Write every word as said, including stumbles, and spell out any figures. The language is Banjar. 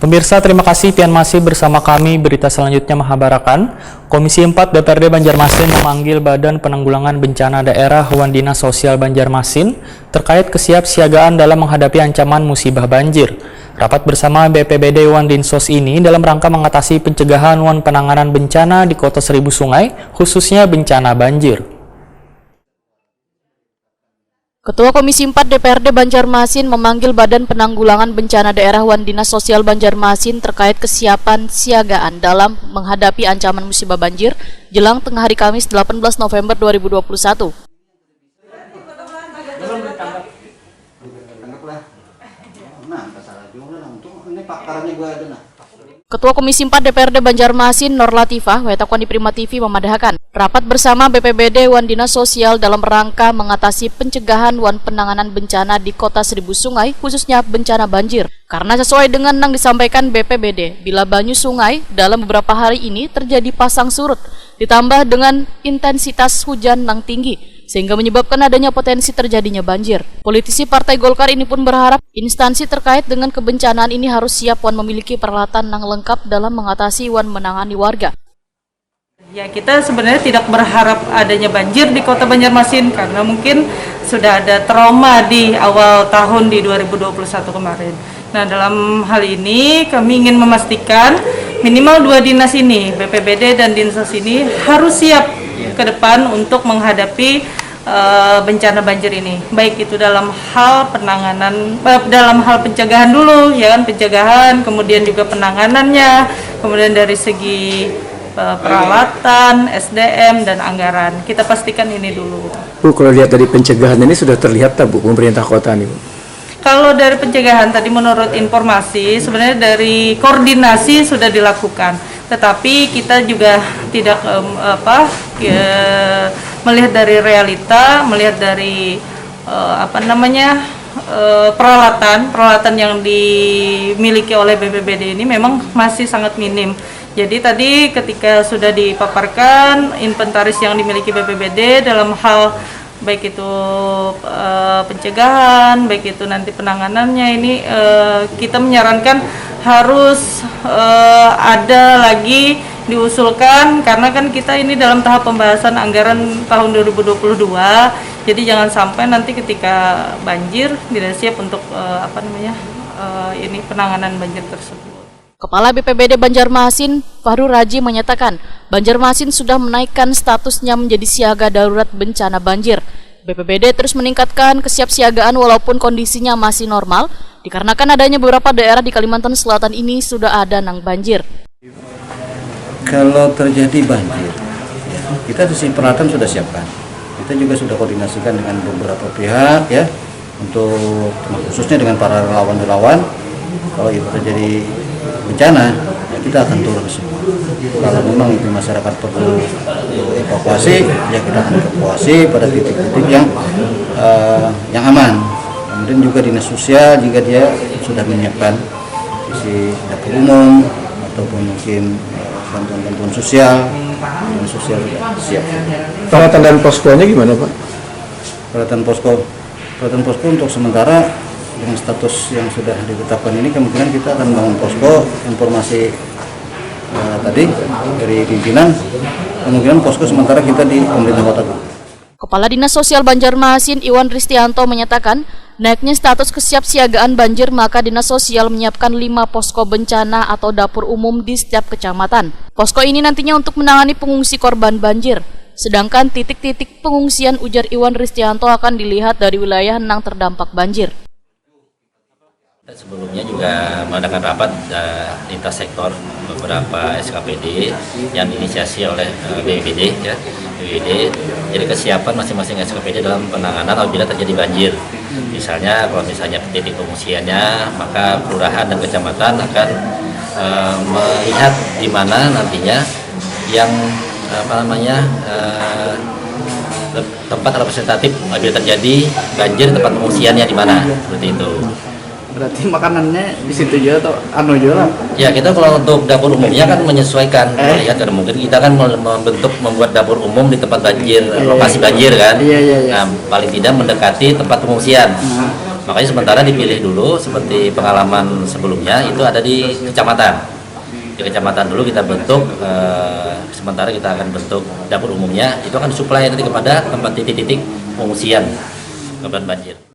Pemirsa, terima kasih pian masih bersama kami. Berita selanjutnya mahabarakan, Komisi empat D P R D Banjarmasin memanggil Badan Penanggulangan Bencana Daerah wan Dinas Sosial Banjarmasin terkait kesiapsiagaan dalam menghadapi ancaman musibah banjir. Rapat bersama B P B D wan Dinsos ini dalam rangka mengatasi pencegahan wan penanganan bencana di Kota Seribu Sungai, khususnya bencana banjir. Ketua Komisi empat D P R D Banjarmasin memanggil Badan Penanggulangan Bencana Daerah wan Dinas Sosial Banjarmasin terkait kesiapan siagaan dalam menghadapi ancaman musibah banjir jelang tengah hari Kamis, delapan belas November dua ribu dua puluh satu. Nah, nggak salah juga lah. Untung ini pakarannya gue ada, nah. Ketua Komisi empat D P R D Banjarmasin, Nur Latifah, wetakwan di Prima T V, memadahakan, rapat bersama B P B D wan Dinas Sosial dalam rangka mengatasi pencegahan wan penanganan bencana di Kota Seribu Sungai, khususnya bencana banjir. Karena sesuai dengan yang disampaikan B P B D, bila banyu sungai dalam beberapa hari ini terjadi pasang surut, ditambah dengan intensitas hujan nang tinggi, sehingga menyebabkan adanya potensi terjadinya banjir. Politisi Partai Golkar ini pun berharap instansi terkait dengan kebencanaan ini harus siap wan memiliki peralatan nang lengkap dalam mengatasi wan menangani warga. Ya, kita sebenarnya tidak berharap adanya banjir di Kota Banjarmasin karena mungkin sudah ada trauma di awal tahun di dua ribu dua puluh satu kemarin. Nah, dalam hal ini kami ingin memastikan minimal dua dinas ini, B P B D dan Dinsos ini, harus siap ke depan untuk menghadapi eh, bencana banjir ini, baik itu dalam hal penanganan, eh, dalam hal pencegahan dulu, ya kan, pencegahan, kemudian juga penanganannya, kemudian dari segi eh, peralatan, S D M, dan anggaran. Kita pastikan ini dulu. Bu, kalau lihat dari pencegahan ini sudah terlihat tak, Bu, pemerintah kota nih, Bu? Kalau dari pencegahan tadi, menurut informasi, sebenarnya dari koordinasi sudah dilakukan, tetapi kita juga tidak em, apa ke, melihat dari realita, melihat dari eh, apa namanya eh, peralatan peralatan yang dimiliki oleh B P B D ini memang masih sangat minim. Jadi tadi ketika sudah dipaparkan inventaris yang dimiliki B P B D dalam hal baik itu eh, pencegahan, baik itu nanti penanganannya, ini eh, kita menyarankan harus eh, ada lagi diusulkan karena kan kita ini dalam tahap pembahasan anggaran tahun dua ribu dua puluh dua. Jadi jangan sampai nanti ketika banjir tidak siap untuk eh, apa namanya eh, ini penanganan banjir tersebut. Kepala B P B D Banjarmasin, Fahru Raji, menyatakan, Banjarmasin sudah menaikkan statusnya menjadi siaga darurat bencana banjir. B P B D terus meningkatkan kesiapsiagaan walaupun kondisinya masih normal, dikarenakan adanya beberapa daerah di Kalimantan Selatan ini sudah ada nang banjir. Kalau terjadi banjir, ya, kita sisi peralatan sudah siapkan. Kita juga sudah koordinasikan dengan beberapa pihak, ya, untuk khususnya dengan para relawan-relawan. Kalau itu terjadi bencana, ya, kita akan turun semua. Kalau memang itu masyarakat perlu evakuasi, ya, kita akan evakuasi pada titik-titik yang eh, yang aman. Kemudian juga dinas sosial jika dia sudah menyiapkan isi dapur umum ataupun mungkin eh, bantuan-bantuan sosial, dinas sosial sudah siap. Peralatan dan poskonya gimana, Pak? Peralatan posko, peralatan posko untuk sementara dengan status yang sudah ditetapkan ini, kemungkinan kita akan bangun posko. Informasi eh, tadi dari pimpinan, kemungkinan posko sementara kita di pemerintah kota dulu. Kepala Dinas Sosial Banjarmasin, Iwan Ristianto, menyatakan, naiknya status kesiapsiagaan banjir, maka Dinas Sosial menyiapkan lima posko bencana atau dapur umum di setiap kecamatan. Posko ini nantinya untuk menangani pengungsi korban banjir. Sedangkan titik-titik pengungsian, ujar Iwan Ristianto, akan dilihat dari wilayah nang terdampak banjir. Sebelumnya juga mengadakan rapat eh, lintas sektor beberapa S K P D yang diinisiasi oleh eh, B P D, ya, B P D. Jadi kesiapan masing-masing S K P D dalam penanganan apabila terjadi banjir. Misalnya, kalau misalnya titik pengungsiannya, maka kelurahan dan kecamatan akan eh, melihat di mana nantinya yang apa namanya eh, tempat representatif apabila terjadi banjir, tempat pengungsiannya di mana, seperti itu. Berarti makanannya di situ juga atau anu juga lah? Ya, kita kalau untuk dapur umumnya kan menyesuaikan, eh, melihat, karena mungkin kita kan mem- membentuk, membuat dapur umum di tempat banjir, iya, lokasi banjir kan. Iya, iya, iya. Nah, paling tidak mendekati tempat pengungsian. Nah. Makanya sementara dipilih dulu, seperti pengalaman sebelumnya itu ada di kecamatan. Di kecamatan dulu kita bentuk, eh, sementara kita akan bentuk dapur umumnya, itu akan supply nanti kepada tempat titik-titik pengungsian korban banjir.